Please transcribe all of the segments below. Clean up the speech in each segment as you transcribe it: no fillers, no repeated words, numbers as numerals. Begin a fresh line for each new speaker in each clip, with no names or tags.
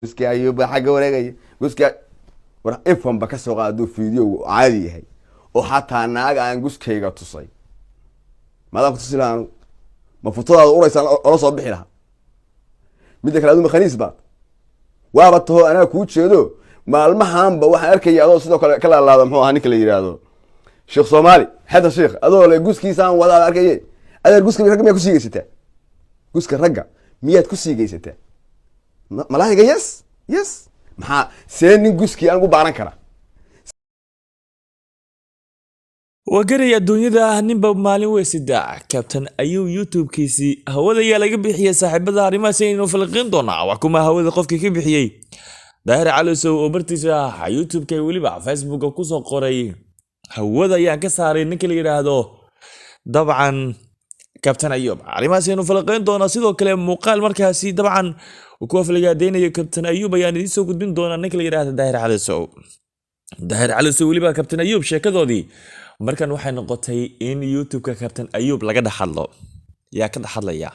Guski ayuuba xagga wareegaya guska. War ifanba ka soo qaad hadduu fiidiyowgu caadi yahay oo xataa naaga aan guskayga tusay, maadaan ku tusi lahaa anugu? Ma futadaada uraysaan ola soo bixi lahaa? Midda kale, aduma khaniis baad waaba taho, anaa kuu jeedo. Maalmahanba waxaan arkaya adoo sidoo kale ka laalaada, muxuu ahaa ninka la yidhaahdo Sheekh Soomaali, xeta sheekh, adoo le guskiisaan wadaad arkaye. Adeer, guska ragga miyaad kusii geysataa? Guska ragga miyaad kusii geysataa? Malaahiga yes, maxaa see nin guskii aan ugu baaran karaa?
Waa garaya adduunyada ninba maalin weysidaa. Kabtan ayuu YouTube-kiisii hawada ayaa laga bixiyey. Saaxiibada, arrimahaas aynu falqiin doonaa. Wax kuma hawada qofkii ka bixiyey Daahir Calisow oo bartiisa YouTube-ka iyo weliba Facebooka kusoo qoray "Hawada ayaan ka saaray ninka la yidhaahdo dabcan Kabtan Ayub". Arrimahaas aynu falaqeyn doonaa. Sidoo kale muuqaal markaasi dabcan uu ku aflagaadeynayo Kabtan Ayub ayaan idiin soo gudbin doonaa ninka la yidhaahdo Daahir Calisow. Daahir Calisow weliba Kabtan Ayub sheekadoodii markan waxay noqotay in YouTube-ka Kabtan Ayub laga dhex hadlo. Yaa ka dhex hadlaya?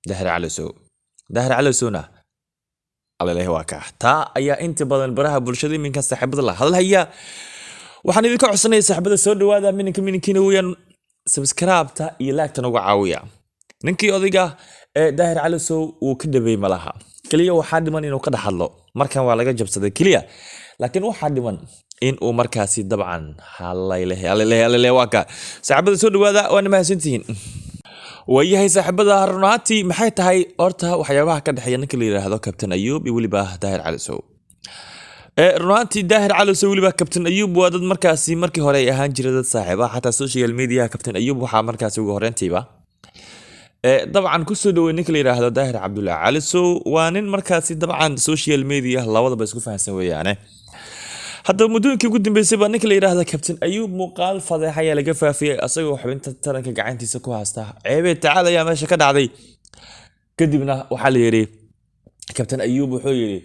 Daahir Calisow. Daahir Calisowna alalehe waa kaa. Taa ayaa inta badan baraha bulshada iminka saaxiibada la hadalhaya. Waxaan idinka codsanaya, saaxiibada, soo dhawaada. Mininka mininkiina weeyaan, subscribe-ta iyo like-ta uga caawiya. Ninkii odayga ee Daahir Calisow wuu ka dhabeey malaha, keliya waxaa dhiman inuu ka dhex hadlo. Markan waa laga jabsaday keliya, laakiin waxaa dhiman in uu markaasi dabcan halaylehe alalehe alalehe waa ka. Saaxiibada, soo dhawaada, waana mahadsantihiin. Waayahay saaxiibada, run ahaantii maxay tahay horta waxyaabaha ka dhexeeya ninka la yidhaahdo Kabtan Ayuub iyo weliba Daahir Calisow? Run ahaantii Daahir Calisow weliba Kabtan Ayuub waa dad markaasi markii hore ay ahaan jiray dad saaxiib ah. Xataa social media Kabtan Ayuub waxaa markaasi ugu horreyntiiba dabcan kusoo dhawey ninka la yidhaahdo Daahir Cabdullahi Calisow. Waa nin markaasi dabcan social media labadaba isku fahansan weeyaane. Haddaba muddooyinkii ugu dambeysay baa ninka la yidhaahda Kabtan Ayuub muuqaal fadeex ayaa laga faafiyey asagoo xubinta taranka gacantiisa ku haysta. Ceebee tacaal ayaa meesha ka dhacday. Kadibna waxaa la yidhi, Kabtan Ayuub wuxuu yidhi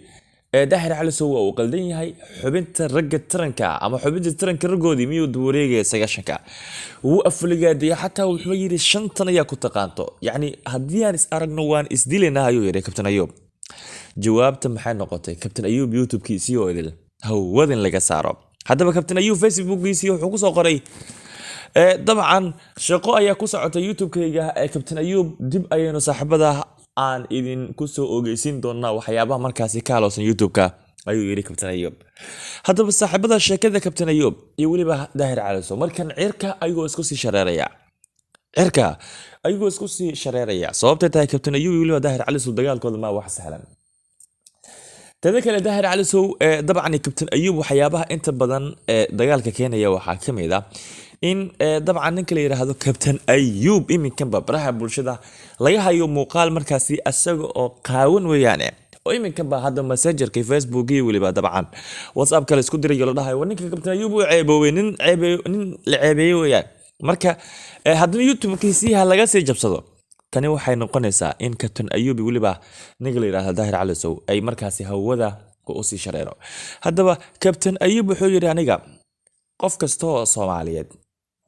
Daahir Calisow waa uu qaldan yahay. Xubinta ragga taranka ama xubinta taranka raggoodii miyuu daba wareegaya 90-ka? Wuu afligaadiyay, xataa wuxuu yidhi shantan ayaa ku taqaanto, yacni haddii aan is aragno waan isdilaynaa, ayuu yidhi Kabtan Ayuub. Jawaabta maxay noqotay? Kabtan Ayuub YouTube-kiisii oo idil hawadin laga saaro. Haddaba Kabtan Ayuub Facebookgiisii wuxuu kusoo qoray dabcan shaqo ayaa ku socota YouTube-kayga ee Kabtan Ayuub, dib ayaynu saaxiibada aan idin kusoo ogeysiin doonaa waxyaabaha markaasi ka halowsan YouTube-ka, ayuu yidhi Kabtan Ayuub. Haddaba saaxiibada, sheekada Kabtan Ayuub iyo weliba Daahir Calisow markan cirka ayagoo isku sii shareeraya, cirka ayagoo isku sii shareeraya. Sababtay tahay, Kabtan Ayuub iyo weliba Daahir Calisow dagaalkooda maa wax sahlan. Teda kale, Daahir Calisow dabcan iyo Kabtan Ayuub waxyaabaha inta badan ee dagaalka keenaya waxaa ka mid ah in dabcan ninka la yidhaahdo Kabtan Ayuub iminkanba baraha bulshada laga hayo muuqaal markaasi isaga oo qaawan weeyaane, oo iminkanba hadda Messengerka, Facebook iyo weliba dabcan WhatsApp kale isku dirayo, la dhahayo war ninka Kabtan Ayuub uu ceeboobay, nin ceebe, nin la ceebeeyey weeyaan. Marka haddana YouTube-kiisii ha laga sii jabsado. Tani waxay noqonaysaa in Kabtan Ayuub iyo weliba ninka la yidhaahdo Daahir Calisow ay markaasi hawada usii shareero. Haddaba Kabtan Ayuub wuxuu yidhi aniga qof kasta oo Soomaaliyeed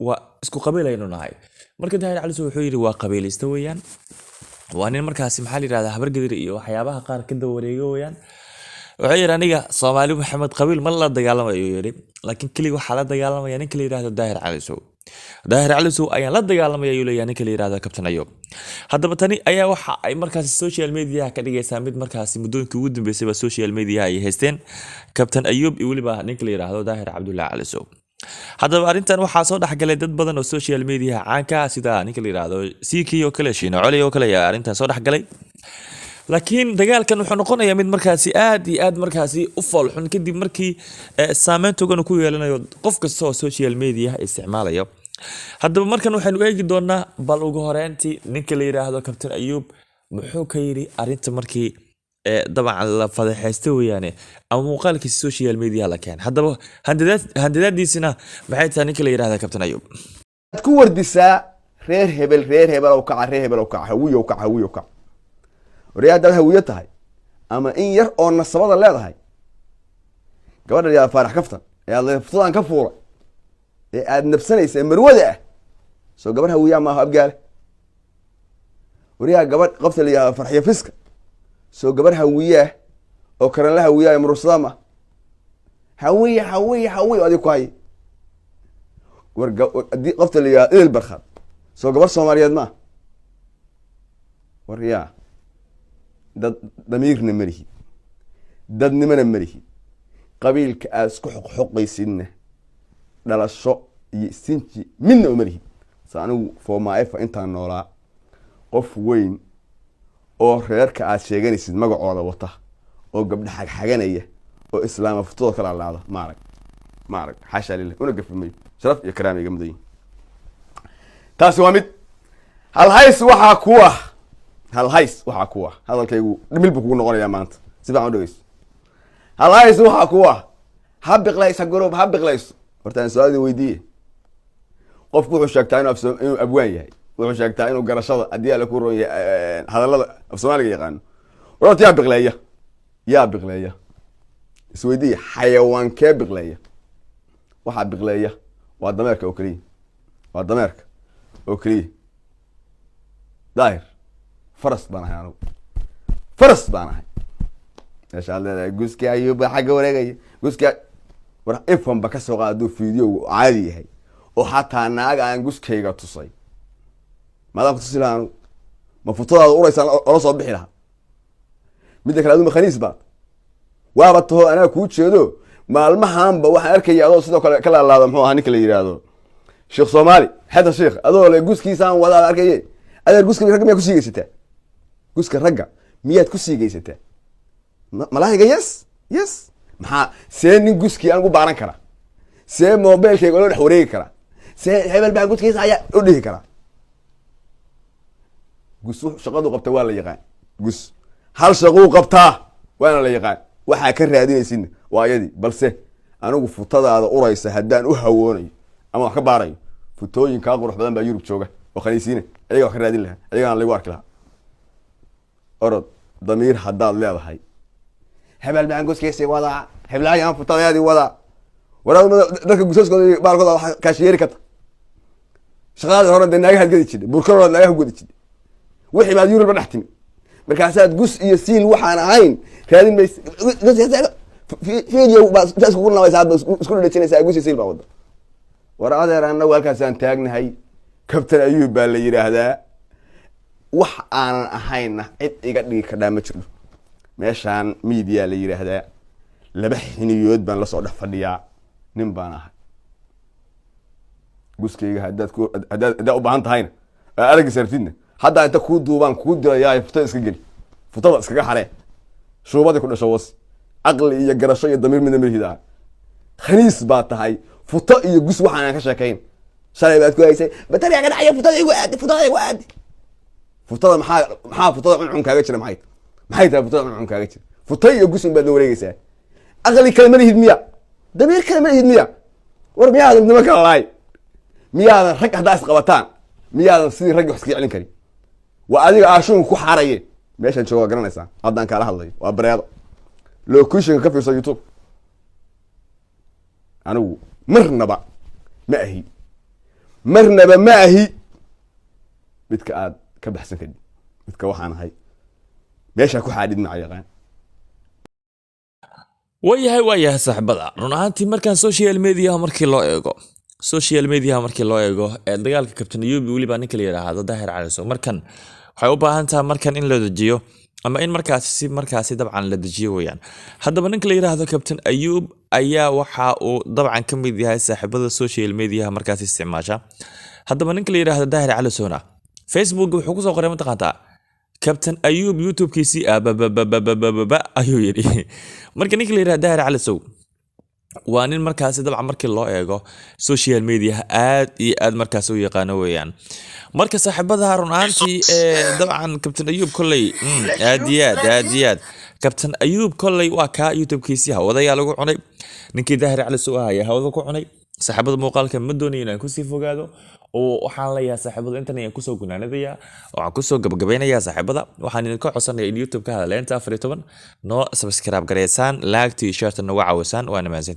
waa isku qabiil aynu nahay. Marka Daahir Calisow wuxuu yidhi waa qabiilista weeyaan, waa nin markaasi maxaa la yidhahdaa Habargadir iyo waxyaabaha qaar ka daba wareega weeyaan. Wuxuu yidhi aniga Soomaali Maxamed qabiil ma la dagaalamayo, ayuu yidhi, laakiin keliga waxaa la dagaalamaya ninka la yidhaahdo Daahir Calisow. Daahir Calisow ayaan la dagaalamaya, ayuu leeyahay ninka la yidhahdo Kabtan Ayuub. Haddaba tani ayaa waxa ay markaasi social media ka dhigaysaa mid markaasi muddooyinkii ugu dambeysayba social media ay haysteen Kabtan Ayuub iyo weliba ninka la yidhaahdo Daahir Cabdullahi Calisow. Haddaba arrintan waxaa soo dhexgalay dad badan oo social media caanka ah, sida ninka la yidhaahdo CK oo kale, Shiino Coli oo kale ayaa arrintan soo dhexgalay. Laakiin dagaalkan wuxuu noqonayaa mid markaasi aad iyo aad markaasi u foolxun, kadib markii saameyn togan uu ku yeelanayo qof kasta oo social media isticmaalayo. Haddaba markan waxaynu eegi doonaa bal ugu horeyntii ninka la yidhaahdo Kabtan Ayuub muxuu ka yidhi arrinta markii dabcan la fadeexaystay weeyaane ama muuqaalkiisa social media la keenay. Haddaba handadaadiisina maxay tahay ninka la yidhahda Kabtan Ayuub?
Waxaad ku wardisaa reer hebel, reer hebel ow kaca, reer hebel ow kaca, Hawiyow kaca, Hawiyow kaca. Waryaa, haddaad Hawiyo tahay ama in yar oo nasabada leedahay, gabadha yaa Faarax Kaftan ee aad leeftadan ka fuulay ee aad nabsanaysa ee marwada ah, soo gabar Hawiyaa maaha, Abgaale? Waryaa, gabadh qofta la yihahdo Farxiyo Fiska, soo gabar Hawiyaah? Oo karanla Hawiyaaya murursada ma Hawiye, Hawiye, Hawiye adig ku hay. War haddii qofta la yihahdo Idil Barkhad, soo gabar Soomaaliyeed ma? War yaa dad damiirna ma lihid, dadnimona ma lihid. Qabiilka aada isku xoqxoqaysidna dhalasho iyo sinji midna uma lihid. Se anigu foomaaefa intaan noolaa, qof weyn oo reerka aad sheeganaysid magacooda wata oo gabdha xagxaganaya oo islaama futooda kala laada ma arag, ma arag. Xaasha lilah, una gafimayo, sharaf iyo karaama iga mudan yihin. Taasi waa mid. Halhays waxaa ku ah, halhays waxaa ku ah, hadalkaygu dhimil buu kugu noqonayaa maanta, si fiican u dhegeyso. Halhays waxaa ku ah: ha biqlaysa group, ha biqlayso. Horta aan su-aal idin weydiiye. Qofku wuxuu sheegtaa inuu inuu abwaan yahay, wuxuu sheegtaa inuu garashada, haddii Alla ku roon yahay, hadallada af Soomaaliga yaqaano. War horta yaa biqleeya? Yaa biqleeya? Isweydiiya, xayawaankee biqleeya? Waxaa biqleeya waa dameerka oo keliya, waa dameerka oo keliya. Daahir, faras baan ahay anugu, faras baan ahay. Meesha aad leedahay guski Ayuuba xagga wareegaya guski, war ifanba ka soo qaad hadduu videogu caadi yahay oo xataa naag aan guskayga tusay, maadaan ku tusi lahaa anugu? Ma futadaada uraysaan ola soo bixi lahaa? Midda kale, aduma khaniis baad waaba taho, anaa kuu jeedo. Maalmahanba waxaan arkaya adoo sidoo kale ka laalaada, muxuu ahaa ninka la yidhaahdo Sheekh Soomaali, xeta sheekh, adoo le guskiisaan wadaa arkaye. Adeer, guska ragga miyaad ku siigaysataa? Guska ragga miyaad ku siigaysataa? Malaahiga, yes. Maxaa see nin guskii aan ugu baaran karaa? See mobilkayga ola dhex wareegi karaa? See hebel baa guskiisa ayaa u dhihi karaa? Gus shaqadu qabta waa la yaqaan. Gus hal shaquu qabtaa waana la yaqaan. Waxaa ka raadinaysidna waa ayadii. Balse anigu futadaada uraysa haddaan u hawoonayo ama wax ka baarayo, futooyin kaa qurux badan baa Yurub jooga oo khaniisiina, ayaga wax ka raadin lahaa, ayagana lagu arki lahaa. Orod, damiir haddaad leedahay, hebel baan guskiisii wadaa, heblaayaan futadeedii wadaa. Waraa dadka gusaskooda iyo baalkooda wax kaashiyeeri karta. Shaqadaadi hore dee naagahaad gadi jirtay, burkarood naagaha ku gadi jirtay, wixii baad Yurubba dhex timi, markaasaad gus iyo siil waxaan ahayn raadin maysa. Video baad intaa iskugu nabaysaa, aad isku dhadhajinaysaa, gus iyo siil baa wada. War adeer, annagu halkaasaan taagnahay. Kabtan Ayuub baa la yidhaahdaa. Wax aanan ahayna cid iga dhigi kardhaa ma jirto. Meeshaan media la yidhaahdaa laba xiniyood baan lasoo dhex fadhiyaa, nin baan ahay. Guskayga haddaad ku haddaad u baahan tahayna, aragga sartidna, haddaa inta kuu duubaan kuu dirayaa. Futada iska geli, futada iskaga xaree, shuubadii ku dhasho was. Caqli iyo garasho iyo damiir midna malihid ah. Khaniis baa tahay. Futo iyo gus waxaan ka sheekayn shalay baad ku haysay batariya ka dhacaya. Futada igu aadi, futada igu aadi. Futada maxaa futada cuncun kaaga jira? Maxay tahay futada cuncun kaaga jira? Futo iyo gus un baad la wareegaysaa. Aqli kale ma lihid miya? Damiir kale ma lihid miya? War miyaadan nimo kala lahay? Miyaadan rag haddaa isqabataan, miyaadan sidii raggi wax iska celin karin? Waa adiga aashuunka ku xaaraye. Meeshaan jooga waa garanaysaa, haddaan kaala hadlayo waa bareedo. Locationka ka fiirso YouTube. Anigu marnaba ma ahi, marnaba ma ahi midka aad ka baxsan kadib. Midka waxaan ahay meeshaa ku xaadhid maca yaqaan.
Waayahay, waayahay saaxiibada. Run ahaantii markaan social mediaha markii loo eego, social mediaha markii loo eego ee dagaalka Captain Ayubi, weliba ninka la yidhaahdo Daahir Caliso, markan waxay u baahan tahay markan in la dejiyo ama in markaasi si markaasi dabcan la dejiyo weeyaan. Haddaba ninka la yidhaahdo Captain Ayuub ayaa waxa uu dabcan ka mid yahay saaxiibada social mediaha markaasi isticmaasha. Haddaba ninka la yidhaahdo Daahir Calisona Facebook wuxuu kusoo qoray, mataqaantaa, Captain Ayuub YouTube-kiisii ababababababa ayuu yidhi. Marka ninka la yidhahdo Daahir Calisow waa nin markaasi dabcan markii loo eego social media aad iyo aad markaasi u yaqaano weeyaan. Marka saaxiibada, run ahaantii dabcan Captain Ayuub kolley aad iyo aad, aad iyo aad Captain Ayuub kolley waa kaa YouTube-kiisii hawadayaa lagu cunay. Ninkii Daahir Calisow ah ayaa hawada ku cunay. Saaxiibada, muuqaalka ma doonayo inaan kusii fogaado oo waxaan leeyahay saaxiibada, intan ayaan kusoo gunaanadayaa, waxaan kusoo gabagabeynayaa. Saaxiibada, waxaan idinka codsanaya in YouTube ka hadaleynta 14 noo subscribe gareysaan, like-ta iyo share-ta nagu caawisaan. Waana mahadsan.